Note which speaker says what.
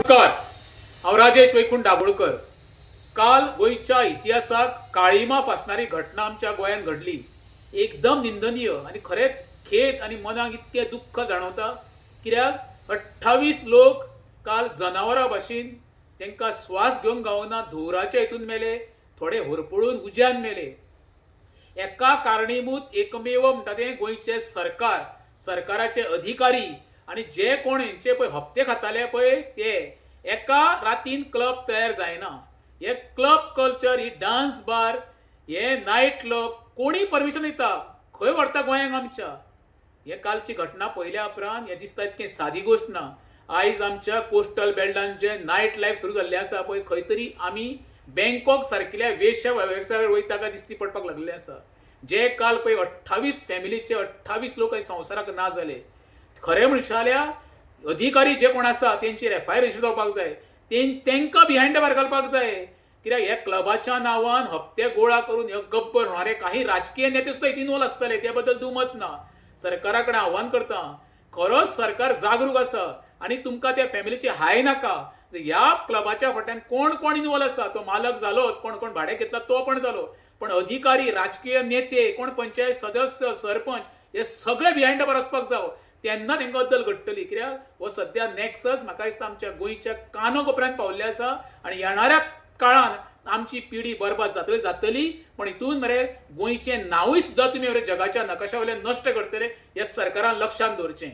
Speaker 1: नमस्कार, हांव राजेश वैकुंठ दाभोळकर. काल गोंयच्या इतिहासाक काळीमा फासणारी घटना आमच्या गोंयांत घडली. एकदम निंदनीय आनी खरेंच खेद आनी मनाक इतकें दुख्ख जाणवता, कित्याक 28 लोक काल जनावरां भाशेन तांकां स्वास घेवंक गावना धुंवराच्या हितून मेले, थोडे होरपळून उज्यान मेले. एका कारणीभूत एकमेव म्हणटा तें गोंयचें सरकार, सरकाराचे अधिकारी आनी जे कोण हेंचे पळय हप्ते खाताले पळय ते. एका रातीन क्लब तयार जायना. हे क्लब कल्चर, ही डान्स बार, हे नायट क्लब कोणी परमिशन दिता? खंय व्हरता गोंयांक आमच्या? हे कालची घटना पळयल्या उपरांत हें दिसता इतकें सादी गोश्ट ना. आयज आमच्या कोस्टल बेल्टान जे नायट लायफ सुरू जाल्लें आसा पळय, खंय तरी आमी बँकॉक सारकिल्या वेश्या वेवसायार वयता काय दिश्टी पडपाक लागलें आसा. जे काल पळय 28 फॅमिलीचे 28 लोक संवसाराक ना जाले. खरें म्हणशात जाल्यार अधिकारी जे कोण आसा तेंचेर एफआयआर रजिस्टर जावपाक जाय, तेंकां बिहायंड the bar घालपाक जाय. कित्याक ह्या क्लबाच्या नांवान हप्ते गोळा करून हे गब्बर होणारे काही राजकीय नेते सुद्दां इन्वॉल्व आसतले, त्या बद्दल दुमत ना. सरकारा कडेन आव्हान करता, खरोच सरकार जागरूक आसा आनी तुमकां त्या फॅमिलीची हाय नाका, ह्या क्लबाच्या फाटल्यान कोण कोण इन्वॉल्व आसा, तो मालक जालो, कोण कोण भाडें घेतला तो पण जालो, पण अधिकारी, राजकीय नेते, कोण पंचायत सदस्य, सरपंच हे सगळे बिहायंड the bar वचपाक जावो, तेन्ना तांकां अद्दल घडटली. कित्याक हो सद्या नॅक्सस म्हाका दिसता आमच्या गोंयच्या कानो कोपऱ्यान पावल्ले आसा आनी येणाऱ्या काळान आमची पिढी बरबाद जातली जातली, पण हितून मरे गोंयचें नांवूय सुद्दां तुमी मरे जगाच्या नकाशा वयल्यान नश्ट करतले, हें सरकारान लक्षांत दवरचें.